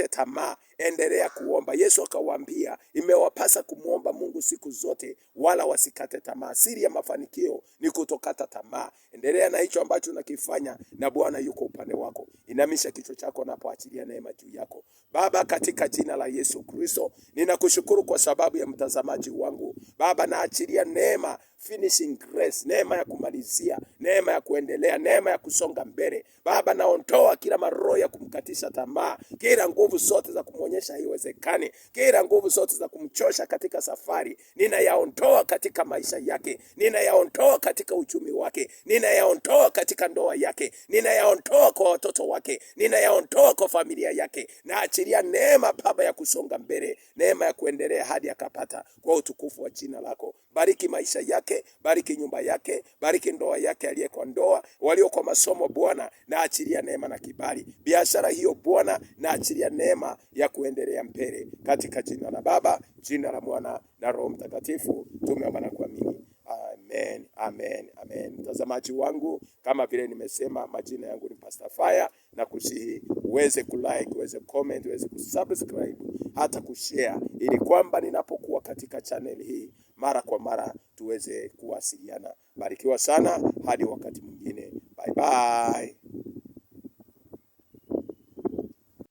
Usikate tamaa, endelea kuomba. Yesu akawaambia imewapasa kumwomba Mungu siku zote, wala wasikate tamaa. Siri ya mafanikio ni kutokata tamaa. Endelea na hicho ambacho unakifanya, na Bwana yuko upande wako. Inamisha kichwa chako napoachilia neema juu yako. Baba, katika jina la Yesu Kristo, ninakushukuru kwa sababu ya mtazamaji wangu. Baba, naachilia neema, finishing grace, neema ya kumalizia, neema ya kuendelea, neema ya kusonga mbele. Baba, naondoa kila maroho ya kumkatisha tamaa, kila nguvu zote za kumwonyesha haiwezekani, kila nguvu zote za kumchosha katika safari, ninayaondoa katika maisha yake, ninayaondoa katika uchumi wake, ninayaondoa katika ndoa yake, ninayaondoa kwa watoto wake, ninayaondoa kwa familia yake. Naachilia neema Baba ya kusonga mbele, neema ya kuendelea hadi akapata, kwa utukufu wa jina lako. Bariki maisha yake, bariki nyumba yake, bariki ndoa yake, aliye kwa ndoa, walio kwa masomo Bwana, naachilia neema na kibali. Biashara hiyo Bwana, naachilia neema ya kuendelea mbele, katika jina la Baba, jina la Mwana na Roho Mtakatifu tumeomba na kuamini. Amen, amen, amen. Mtazamaji wangu, kama vile nimesema, majina yangu ni Pastor Fire, na kusihi uweze kulike, uweze comment, uweze kusubscribe, hata kushare, ili kwamba ninapokuwa katika channel hii mara kwa mara tuweze kuwasiliana. Barikiwa sana, hadi wakati mwingine. Bye bye.